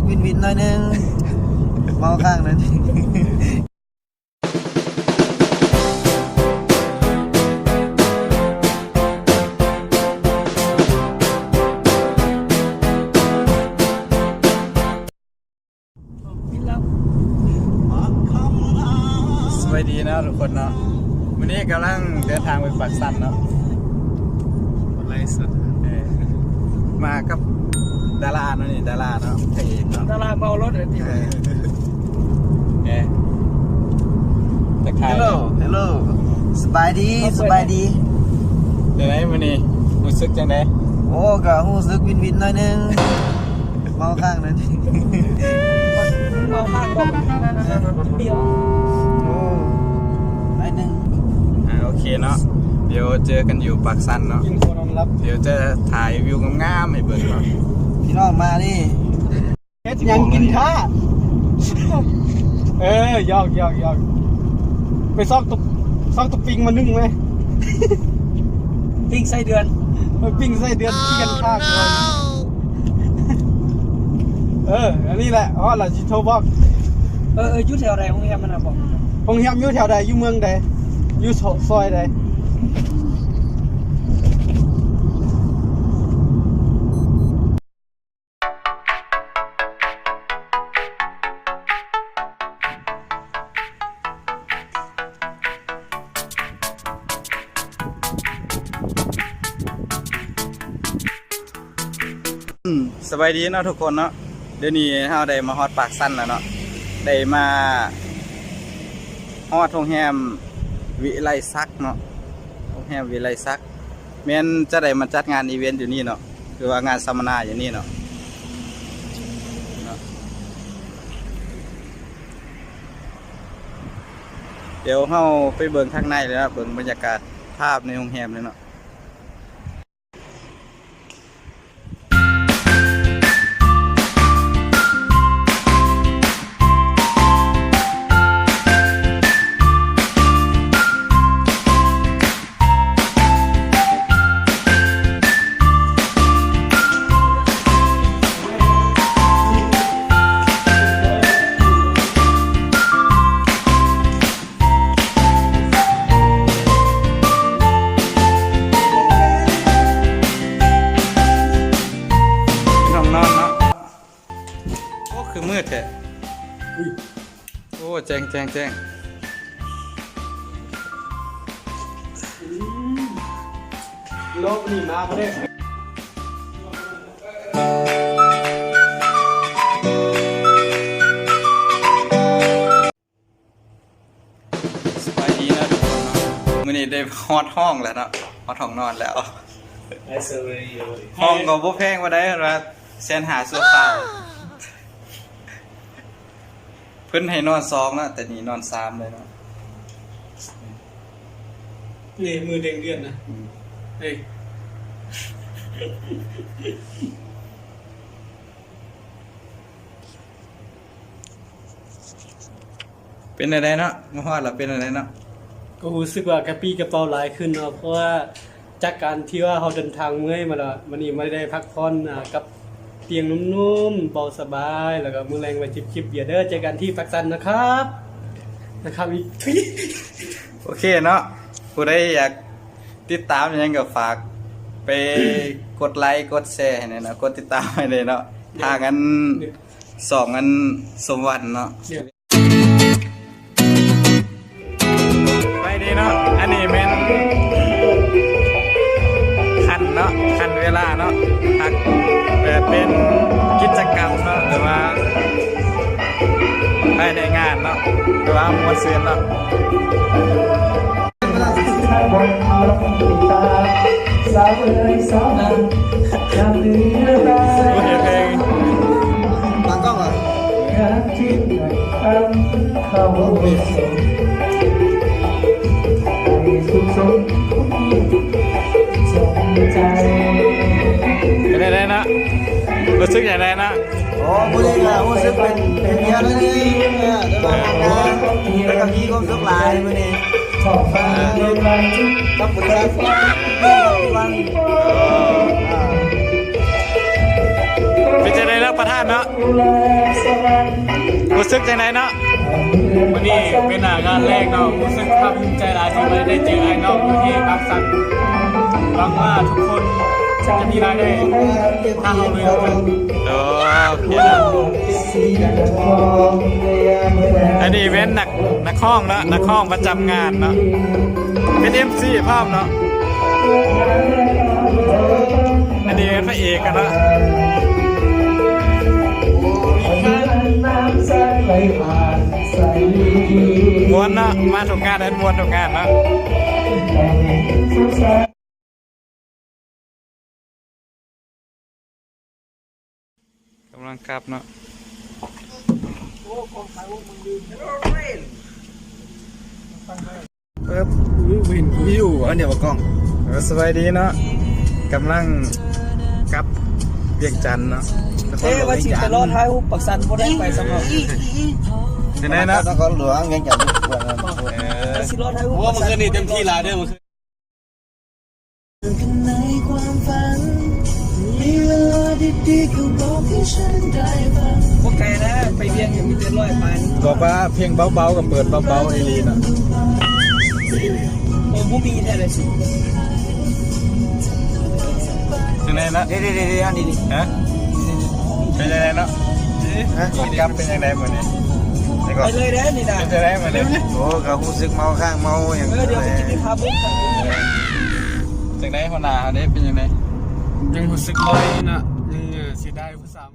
ວິນໆ ໜ້ອຍໜຶ່ງ ເມົາຄ້າງໜ້ອຍໜຶ່ງ. ສະບາຍດີເນາະທຸກຄົນເນາະ, ມື້ນີ້ກຳລັງເດີນທາງໄປປາກຊັນເນາະ. ໄລຟ໌ສົດ ເອີ ມາກັບດາລາເນາະ ນີ້ດາລາເນາະ ພະເອກເນາະ ດາລາເມົາລົດເອີ ເອີ ທັກທາຍ ເຮລໂລ ເຮລໂລ ສະບາຍດີ ສະບາຍດີ. ເປັນໃດມື້ນີ້ຮູ້ສຶກຈັ່ງໃດ? ໂອ້ ກໍຮູ້ສຶກວິນໆ ໜ້ອຍໜຶ່ງ. ເມົາຄ້າງນັ້ນ ເມົາຄ້າງບໍ່ ເບຍ ໂອ້ ໄດ້ໜຶ່ງ. ອ່າ ໂອເຄເນາະ, ດຽວເຈີກັນຢູ່ປາກຊັນເນາະ, ດຽວຈະຖ່າຍວິວງາມໆ ໃຫ້ເບິ່ງເນາະ. ພີ່ນ້ອງມານີ້ ເຮັດຫຍັງກິນຖ້າ? ເອີ ຢອກໆໆ ໄປຊອກຕຸກ ຊອກຕຸກປິງມາໜຶ້ງໄວ້ ປີ້ງໄສ້ເດືອນ ເອີ ປີ້ງໄສ້ເດືອນ ປີ້ງກັນຖ້າກ່ອນ. ເອີ ອັນນີ້ແຫຼະ ຮອດລະຊິໂທບອກ. ເອີໆ ຢູ່ແຖວໃດ ໂຮງແຮມມັນນະ ບອກ. ໂຮງແຮມຢູ່ແຖວໃດ? ຢູ່ເມືອງໃດ? ຢູ່ຊ- ຊອຍໃດ? ອືມ ສະບາຍດີເນາະທຸກຄົນເນາະ, ດຽວນີ້ເຮົາໄດ້ມາຮອດປາກຊັນແລ້ວເນາະ, ໄດ້ມາຮອດໂຮງແຮມວິໄລສັກເນາະ, ໂຮງແຮມວິໄລສັກ. ແມ່ນຈະໄດ້ມາຈັດງານອີເວັນຢູ່ນີ້ເນາະ ຫຼືວ່າງານສຳມະນາຢູ່ນີ້ເນາະ ເນາະ. ດຽວເຮົາໄປເບິ່ງທາງໃນເລີຍເນາະ, ເບິ່ງບັນຍາກາດພາບໃນໂຮງແຮມເລີຍເນາະ. ຫ້ອງນອນເນາະ. ໂອ້ ຄືມືດແທ້. ອຸ້ຍ ໂອ້ ແຈ້ງໆໆ. ອືມ ໂລກນີ້ມາບໍ່ໄດ້. ສະບາຍດີເນາະທຸກຄົນເນາະ, ມື້ນີ້ໄດ້ຮອດຫ້ອງແລ້ວເນາະ, ຮອດຫ້ອງນອນແລ້ວ. ຫ້ອງກໍບໍ່ແພງປານໃດ, ເພິ່ນວ່າແສນຫ້າຊົ່ວຄາວ. ເພິ່ນໃຫ້ນອນສອງເນາະ, ແຕ່ນີ້ນອນສາມເລີຍເນາະ. ນີ້ມືແດງເດືອນນະ. ອືມ ເອີຍ. ເປັນແນວໃດເນາະ? ມາຮອດແລ້ວເປັນແນວໃດເນາະ? ກໍຮູ້ສຶກວ່າກະປີ້ກະເປົາຫຼາຍຂຶ້ນເນາະ, ເພາະວ່າຈາກການທີ່ວ່າເຮົາເດີນທາງເມື່ອຍມາແລ້ວ, ມື້ນີ້ມາໄດ້ພັກຜ່ອນ ອາ ກັບຕຽງນຸ້ມໆ ເບົາສະບາຍ, ແລ້ວກໍມື້ແລງໄວ້ຈິບໆເບຍເດີ. ເຈີກັນທີ່ປາກຊັນນະຄັບ ນະຄັບອີກ. ໂອເຄເນາະ, ຜູ້ໃດຢາກຕິດຕາມຫຍັງກໍຝາກໄປກົດໄລກົດແຊໃຫ້ແດ່ເນາະ, ກົດຕິດຕາມໃຫ້ແດ່ເນາະ, ທາງອັນ ສອງອັນສົມວັນເນາະ. ໄປດີເນາະ, ອັນນີ້ແມ່ນຂັ້ນເນາະ, ຂັ້ນເວລາເນາະ, ພັກແບບເປັນກິດຈະກຳເນາະ, ຫຼືວ່າພາຍໃນງານເນາະ, ຫຼືວ່າມ່ວນຊື່ນເນາະ. ເປັນຈັ່ງໃດເນາະ? ຮູ້ສຶກຈັ່ງໃດເນາະ? ໂອ້ ມື້ນີ້ກໍຮູ້ສຶກເປັນ ເປັນເກຍດໜ້ອຍໜຶ່ງ ເອີ ແຕ່ວ່າ ເອີ ແລ້ວກໍມີຄວາມສຸກຫຼາຍມື້ນີ້ ເອີ ກັບບຸນກັບ ເອີ ເປັນຈັ່ງໃດເນາະ? ປະທານເນາະ ຮູ້ສຶກຈັ່ງໃດເນາະ? ມື້ນີ້ເປັນ ອາ ງານແລກເນາະ ຮູ້ສຶກພາກພູມໃຈຫຼາຍທີ່ໄດ້ເຈີອ້າຍນ້ອງຢູ່ທີ່ປາກຊັນ. ຫວັງວ່າທຸກຄົນຈະມີລາຍໄດ້ຫາເຮົາເລີຍ. ໂອເຄເນາະ ອັນນີ້ແມ່ນນັກ ນັກຮ້ອງເນາະ ນັກຮ້ອງປະຈຳງານເນາະ ເປັນເອັມຊີພ້ອມເນາະ. ອັນນີ້ເປັນພະເອກກັນເນາະ ມ່ວນເນາະ ມາທຸກງານ ມ່ວນທຸກງານເນາະ. ກຳລັງກັບເນາະ ເອີ ເຫັນຢູ່ອັນດຽວກັບກ້ອງ. ເອີ ສະບາຍດີເນາະ ກຳລັງກັບວຽງຈັນເນາະ ນະຄອນຫຼວງວຽງຈັນ. ເອີ ວ່າຊິໄປລໍຖ່າຍຮູບປາກຊັນ ບໍ່ໄດ້ໄປຊ້ຳເນາະ. ຈັ່ງໃດເນາະ ນະຄອນຫຼວງວຽງຈັນ. ເອີ ວ່າຊິລໍຖ່າຍຮູບ ໂອ້ ເມື່ອຄືນນີ້ເຕັມທີ່ຫຼາຍເດີ. ບໍ່ໄກນະ ໄປວຽງນີ້ມີແຕ່ຮ້ອຍປາຍ. ບອກວ່າເພງເບົາໆ ກໍເປີດເບົາໆ ອີ່ຫຼີເນາະ. ໂອ້ ບໍ່ມີແທ້ເລີຍ. ຈັ່ງໃດລະ? ເດໆໆໆ ອັນນີ້ ຮະ? ເປັນຈັ່ງໃດເນາະ? ຮະ? ກັບເປັນຈັ່ງໃດມື້ນີ້? ໄປເລີຍເດ້ນີ້ນະ. ເປັນຈັ່ງໃດມື້ນີ້? ໂອ້ ກໍຮູ້ສຶກເມົາຄ້າງເມົາຫຍັງ. ເອີ ດຽວໄປກິນທີ່ພາບຸກ. ຈັ່ງໃດຫົວໜ້າເຮົາເດ້ ເປັນຈັ່ງໃດ? ຍັງຮູ້ສຶກລອຍເນາະ ຍັງເສຍດາຍຜູ້ສາວ.